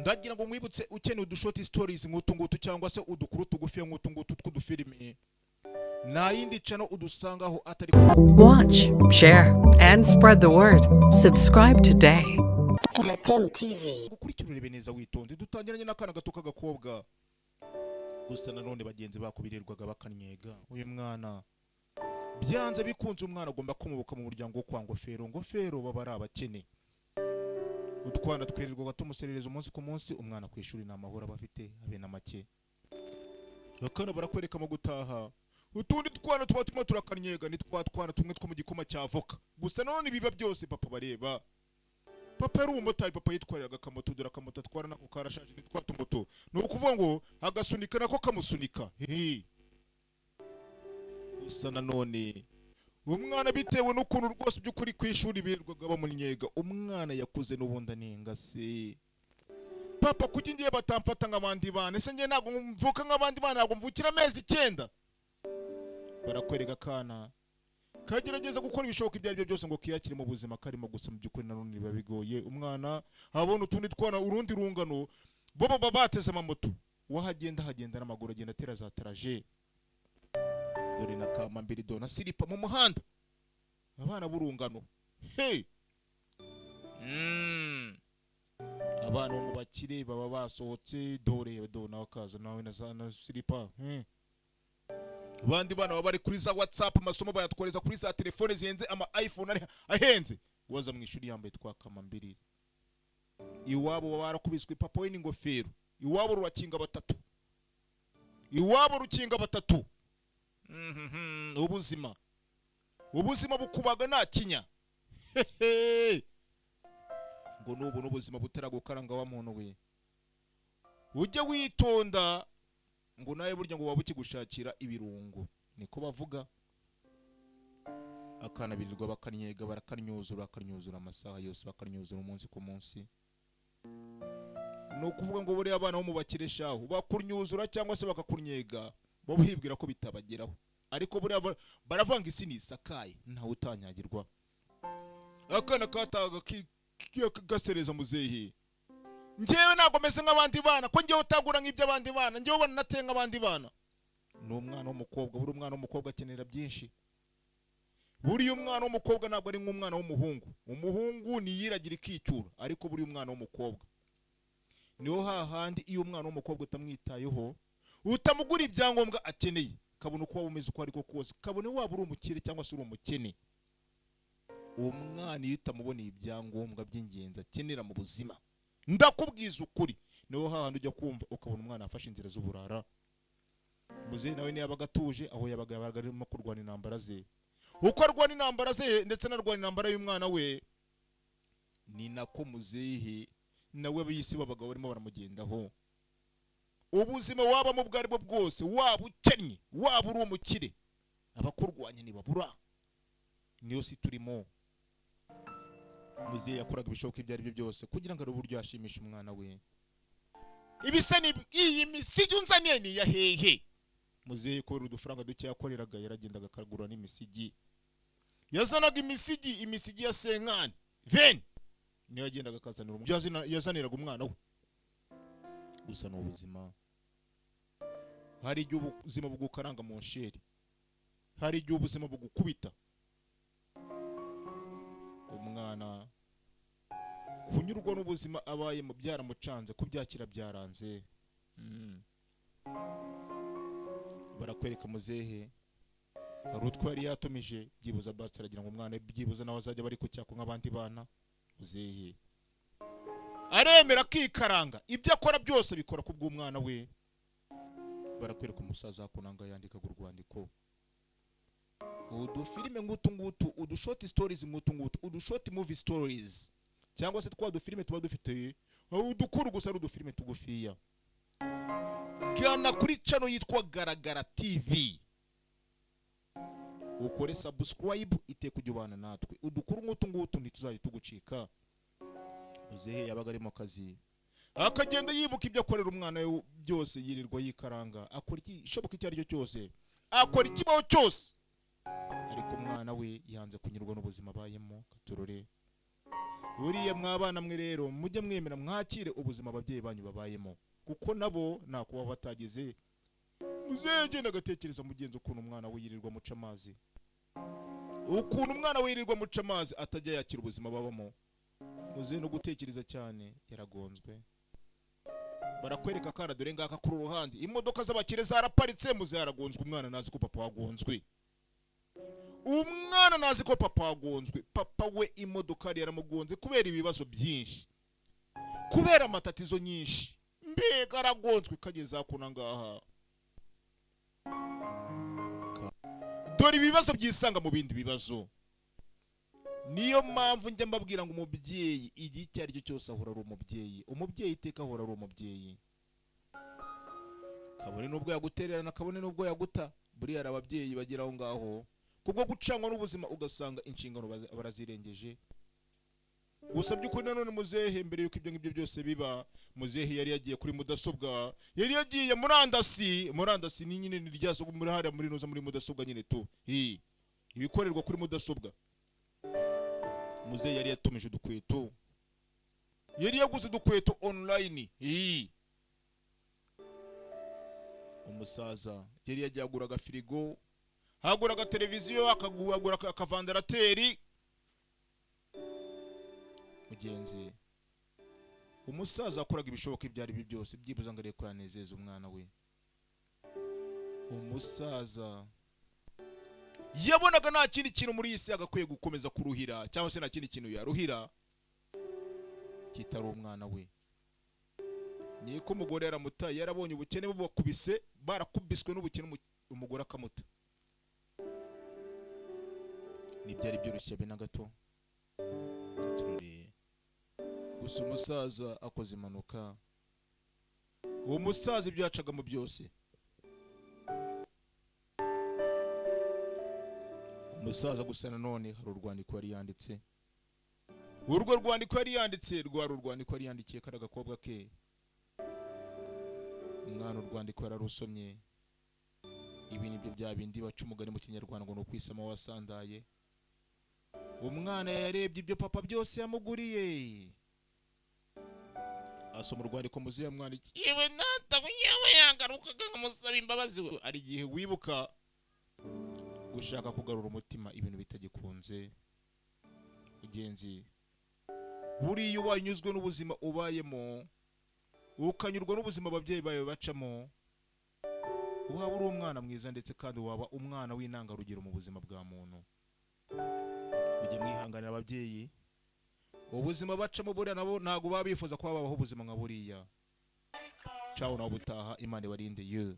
Ndagira ngo nkwibutse, ukeneye udushort stories nk'utu ngutu cyangwa se udukuru tugufi nk'utu ngutu tw'udufilimi, nta yindi channel udusangaho atari Watch, share, and spread the word. Subscribe today. Tem TV. Gukurikira, urebe neza witonze. Dutangiranye n'akana gato k'agakobwa, gusa nanone bagenzi bako birirwaga bakanyega uyu mwana. Byanze bikunze umwana agomba komoka mu muryango wo kwa Ngofero. Ngofero baba ari abakene. Utwana twirirwaga tumuserereza umunsi ku munsi. Umwana ku ishuri ni amahoro aba afite abe na make. Akana barakwereka mu gutaha, utundi twana tuba turimo turakanyega, ni twa twana tumwe two mu gikoma cya avoka. Gusa nanone biba byose papa bareba. Papa yari umumotari, papa yitwariraga akamoto. Dore akamoto atwara nako karashaje, ni twa tumoto, ni ukuvuga ngo agasunika nako kamusunika. Hehe. Gusa nanone umwana, bitewe n'ukuntu rwose by'ukuri ku ishuri birirwaga bamunyega, umwana yakuze n'ubundi anenga se: "Papa, kuki ngiye batamfata nk'abandi bana? Ese ngiye ntabwo mvuka nk'abandi bana? Ntabwo mvukira amezi 9?" Barakwereka akana kagerageza gukora ibishoboka ibyo ari byo byose ngo kiyakire mu buzima karimo, gusa mu by'ukuri nanone biba bigoye. Umwana abona utundi twana, urundi rungano, bo baba bateze amamoto, wahagenda hagenda n'amaguru, agenda atera za taraje. Dore na kamambiri, dore na silipa mu muhanda, abana b'urungano. Hey! Abana bo mu bakire baba basohotse, dore dore nawe akaza nawe na silipa. Abandi bana baba bari kuri za WhatsApp, amasomo bayatworeza kuri za telefone zihenze, ama iPhone ari ahenze. Waza mu ishuri yambaye twa kamambiri. Iwabo baba barakubiswe, papa we n'ingofero. Iwabo rurakinga batatu, iwabo rukinga batatu. Ubuzima bukubaga nta kinya. Hehe. Ngo nubu n'ubuzima butaragukaranga wa muntu we, ujye witonda, ngo nawe burya ngo waba ukigushakira ibirungo, niko bavuga. Akana birirwa bakanyega, barakanyuzura, bakanyuzura amasaha yose, bakanyuzura umunsi ku munsi. Ni ukuvuga ngo buriya abana bo mu bakire shahu bakunyuzura cyangwa se bakakunyega, bo bibwira ko bitabageraho, ariko buriya baravanga isi nisakaye, ntawe utanyagirwa. Akana kataga gasereza muzehe: "Njyewe ntabwo meze nk'abandi bana, ko njyewe utagura nk'iby'abandi bana, njyewe ubona nateye nk'abandi bana?" Ni umwana w'umukobwa. Buri umwana w'umukobwa akenera byinshi. Buriya umwana w'umukobwa ntabwo ari nk'umwana w'umuhungu. Umuhungu niyiragira ikicyura, ariko buriya umwana w'umukobwa niho hahandi iyo umwana w'umukobwa utamwitayeho, utamugura ibyangombwa akeneye, kabone uko waba umeze uko ariko kose, kabone waba uri umukire cyangwa se uri umukene, uwo mwana iyo utamuboneye ibyangombwa by'ingenzi akenera mu buzima, ndakubwiza ukuri, niho hahandi ujya kumva ukabona umwana afashe inzira z'uburara. Muzehe nawe ntiyabaga atuje aho yabaga arimo kurwana intambara ze. Uko arwana intambara ze ndetse anarwana intambara y'umwana we, ni nako muzehe nawe ab'isi b'abagabo barimo baramugendaho. Ubuzima wabamo ubwo ari bwo bwose, waba ukennye, waba uri umukire, abakurwanya ntibabura. Niyo si turimo. Muzehe yakoraga ibishoboka ibyo ari byo byose kugira ngo arebe uburyo yashimisha umwana we. Ibisa ni iyi misigi unzaniye ni iya hehe? Muzehe kubera udufaranga duke yakoreraga, yaragendaga akagura n'imisigi. Yazanaga imisigi, imisigi ya cinquante, vingt, niyo yagendaga akazanira yazaniraga umwana we. Gusa ni ubuzima. Hari igihe ubuzima bugukaranga mu nsheri, hari igihe ubuzima bugukubita. Umwana kunyurwa n'ubuzima abayemo byaramucanze, kubyakira byaranze. Barakwereka muzehe hari utwo yari yatumije, byibuza basi aragira ngo umwana we byibuza nawe azajya bari ku cyako nk'abandi bana. Muzehe aremera akikaranga, ibyo akora byose abikora ku bw'umwana we. Barakwereka umusaza hakunanga yandikaga urwandiko. Udufilime nk'utu ngutu, udushort stories nk'utu ngutu, udushort movie stories cyangwa se twa dufilime tuba dufite udukuru, gusa ari udufilime tugufiya, gana kuri channel yitwa Garagara TV, ukore subscribe, iteka ujya ubana natwe. Udukuru nk'utu ngutu ntituzajya tugucika. Muzehe yabaga ari mu kazi, akagenda yibuka ibyo akorera umwana we byose. Yirirwa yikaranga, akora igishoboka icyo ari cyo cyose, akora ikibaho cyose, ariko umwana we yanze kunyurwa n'ubuzima abayemo. Katurore. Buriya mwabana mwe rero, mujye mwemera mwakire ubuzima ababyeyi banyu babayemo, kuko nabo nta kuba batageze. Muzehe genda agatekereza mugenzi ukuntu umwana we yirirwa amuca amazi, ukuntu umwana we yirirwa amuca amazi, atajya yakira ubuzima babamo. Muzehe no gutekereza cyane, yaragonzwe. Barakwereka akana, dore ngaka kuri uruhande, imodoka z'abakire zaraparitse. Muzehe yaragonzwe, umwana ntazi ko papa wagonzwe, umwana ntazi ko papa wagonzwe. Papa we imodokari yaramugonze kubera ibibazo byinshi, kubera amatatizo nyinshi. Mbega aragonzwe, kageze hakuna ngaha. Dore ibibazo byisanga mu bindi bibazo. Niyo mpamvu njya mbabwira ngo umubyeyi igihe icyo ari cyo cyose ahora ari umubyeyi. Umubyeyi iteka ahora ari umubyeyi, kabone n'ubwo yagutererana, kabone n'ubwo yaguta. Buriya hari ababyeyi bagera aho ngaho kubwo gucangwa n'ubuzima, ugasanga inshingano barazirengeje. Gusa by'ukuri nanone muzehe, mbere y'uko ibyo ngibyo byose biba, muzehe yari yagiye kuri mudasobwa, yari yagiye murandasi. Murandasi ni nyine ni rya soko muri hariya muri nuza muri mudasobwa nyine tu. Hi, ibikorerwa kuri mudasobwa. Muzehe yari yatumije udukweto, yari yaguze udukweto online. Hi, umusaza yari yagiye agura agafirigo, agura agateleviziyo, akagura akavandarateri. Mugenzi, umusaza yakoraga ibishoboka ibyo ari byo byose byibuze ngo arebe ko yanezeza umwana we. Umusaza yabonaga nta kindi kintu muri iyi si yagakwiye gukomeza kuruhira, cyangwa se nta kindi kintu yaruhira kitari umwana we. Niko umugore yaramutaye, yarabonye ubukene bubakubise, barakubiswe n'ubukene, umugore akamuta. Ntibyari byoroshye be na gato. Gaturore. Gusa umusaza akoze impanuka. Uwo musaza ibyo yacagamo byose, umusaza gusa nanone hari urwandiko yari yanditse. Urwo rwandiko yari yanditse rwari urwandiko yari yandikiye kariya gakobwa ke. Umwana urwandiko yararusomye. Ibi nibyo bya bindi baca umugani mu Kinyarwanda ngo ni ukwisama wasandaye. Umwana yarebye ibyo papa byose yamuguriye, asoma urwandiko muzehe yamwandikiye. Yewe nata, yewe, yagarukaga nkamusaba imbabazi we. Hari igihe wibuka gushaka kugarura umutima ibintu bitagikunze. Mugenzi, buriya wanyuzwe n'ubuzima ubayemo, ukanyurwa n'ubuzima ababyeyi bawe bacamo, waba uri umwana mwiza, ndetse kandi waba umwana w'intangarugero mu buzima bwa muntu. Mujye mwihanganira ababyeyi ubuzima bacamo. Buriya nabo ntabwo baba bifuza kuba babaho ubuzima nka buriya. Caho, nawe ubutaha, Imana ibarinde. You.